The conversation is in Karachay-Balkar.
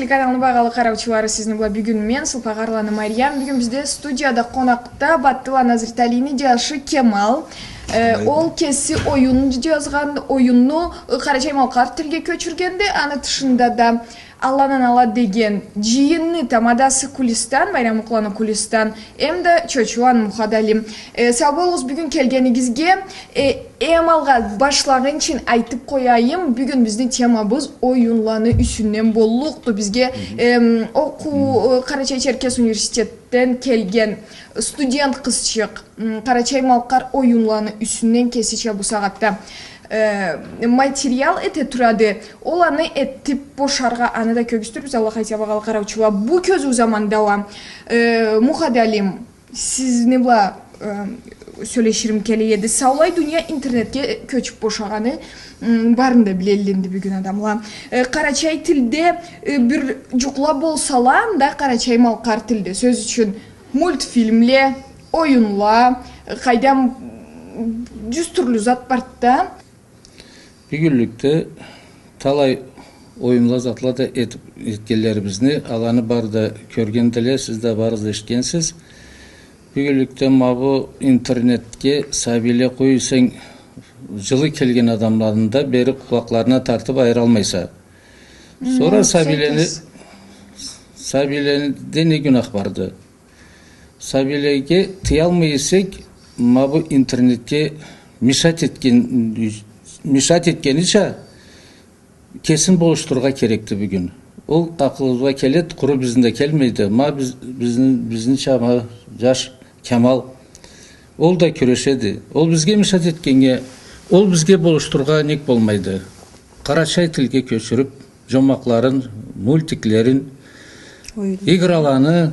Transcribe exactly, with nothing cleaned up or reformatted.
Каналны багъалы къараучулары, сизни бла бюгюн мен, Сылпагъарланы Мариям. Бюгюн бизде студияда къонакъда Баттыла Назриталини джашы Кемал. Э, ол кеси оюн джазгъан, оюнну, э, къарачай-малкъар тилге кёчюргенди. Аны тышында да «Алладан ала» деген джыйынны тамадасы Кулистан, Байрамукъланы Кулистан, эм да Чочуланы Мухадалим. Э, сау болугъуз бюгюн келгенигизге. Э, эм алгъа башлагъынчын айтып къояйым, бюгюн бизни темабыз оюнланы юсюнден боллукъду. Бизге, эм, окъуу, э, Къарачай-Черкес университетден келген студент къызчыкъ, м, къарачай-малкъар оюнланы юсюнден кесича бу сагъатда, э, материал эте турады. Ол аны этип бошаргъа, аны да кёргюзтюрбюз, Аллах айтса, багъалы къараучула. Бу кёзюу заманда уа, э, Мухадалим, сизни бла, э, сёлеширим келе эди. Саулай дуния интернетге кёчюп бошагъаны, м, барын да билелле энди бюгюн адамла. Э, къарачай тилде, э, бир джукъла болсала, анда къарачай-малкъар тилде, сёз ючюн, мультфильмле, оюнла, э, къайдам, джюз тюрлю зат барды да. Бюгюнлюкде талай оюнла, затла да этип, этгенлерибизни аланы бары да кёргендиле, сиз да барыгъыз да эшитгенсиз. Бюгюнлюкде ма бу интернетге сабийле къой эсенг, джылы келген адамланы да бери къулакъларына тартып айыралмайса. Сора сабийлени, сабийледе не гюнах барды? Сабийлеге тыялмай эсек, ма бу интернетге мешать этген, мешать этгенича кесин болушдурургъа керекди бюгюн. Ол акъылыбызгъа келеди, къуру бизни да келмейди. Ма биз, бизни, бизнича ма джаш Кемал. Ол да кюрешеди. Ол бизге мешать этгеннге, ол бизге болушдурургъа нек болмайды? Къарачай тилге кёчюрюп, джомакъларын, мультиклерин, играланы,